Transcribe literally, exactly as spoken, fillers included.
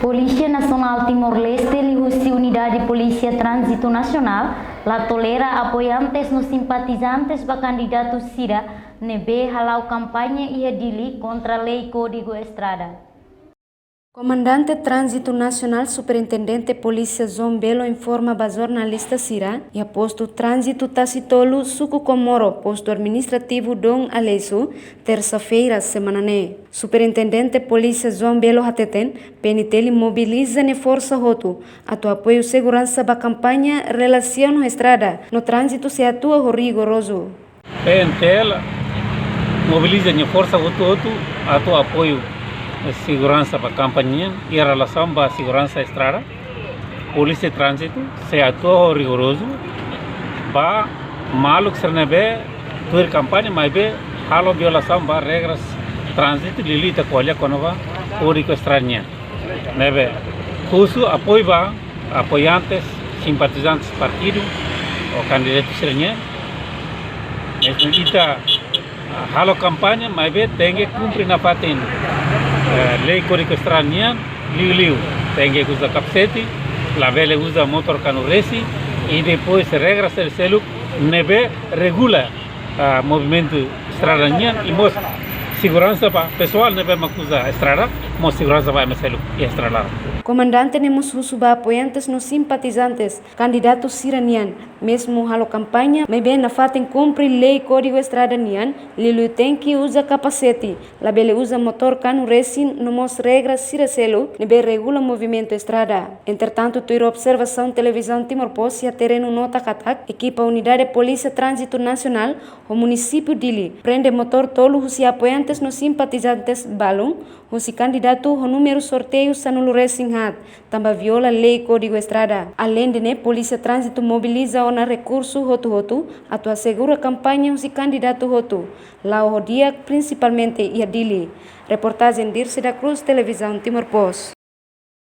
Polísia Nasionál Timor-Leste liuhusi Unidade Polísia Tránzitu Nasionál la tolera apoiantes no simpatizantes ba kandidatu sira ne'ebé hala'o kampaña iha Dili kontra lei Kódigu Estrada. Komandante Tránzitu Nasionál, Superintendente Polísia João Belo informa ba jornalista sira iha postu tránzitu Tasi Tolu, suku Comoro, postu administrativu Dom Aleixo, tersa-feira semana ne'e. Superintendente Polísia João Belo hateten, P N T L mobiliza nia forsa hotu atu apoiu seguransa ba kampaña, relasiona ho estrada no tránzitu sei atua ho rigorozu. P N T L mobiliza nia forsa hotu-hotu atu apoiu seguransa ba kampaña iha relasaun ba seguransa estrada. Polísia Tránzitu sei atua ho rigorozu ba maluk sira ne'ebé tuir kampaña maibé halo violasaun ba regras tránzitu, liuliu ita ko'alia kona-ba Kódigu Estrada nian. Ne'ebé husu apoiu ba apoiantes, simpatizantes partidu ou kandidatu sira nian. Mezmu ita, ah, halo kampaña, maibé tenke kumpre nafatin, eh, lei Kódigu Estrada nian, liuliu tenke uza kapasete, labele uza motór kanu resin, i depois regras sel-seluk ne'ebé regula, ah, movimentu estrada nian, i mós seguransa ba pesoál ne'ebé mak uza estrada, mós seguransa ba ema seluk iha estrada. Komandante ne'e mós husu ba apoiantes no simpatizantes kandidatu sira nian, mezmu halo kampaña, maibé nafatin kumpre lei Kódigu Estrada nian, liuliu tenke uza kapasete, labele uza motór kanu resin no mós regra sira seluk ne'ebé regula movimentu estrada. Entretantu, tuir observasaun Televizaun Timor Post iha terrenu nota katak, ekipa Unidade Polísia Tránzitu Nasionál ho munisípiu Dili prende motór tolu husi apoiantes no simpatizantes balun husi kandidatu ho númeru sorteiu sanulu resin haat, tanba viola lei Kódigu Estrada. Aleinde ne'e, Polísia Tránzitu mobiliza ona rekursu hotu-hotu atu asegura kampaña husi kandidatu hotu, la'o ho di'ak, prinsipalmente iha Dili. Reportajen Dirce da Cruz, Televizaun Timor Post.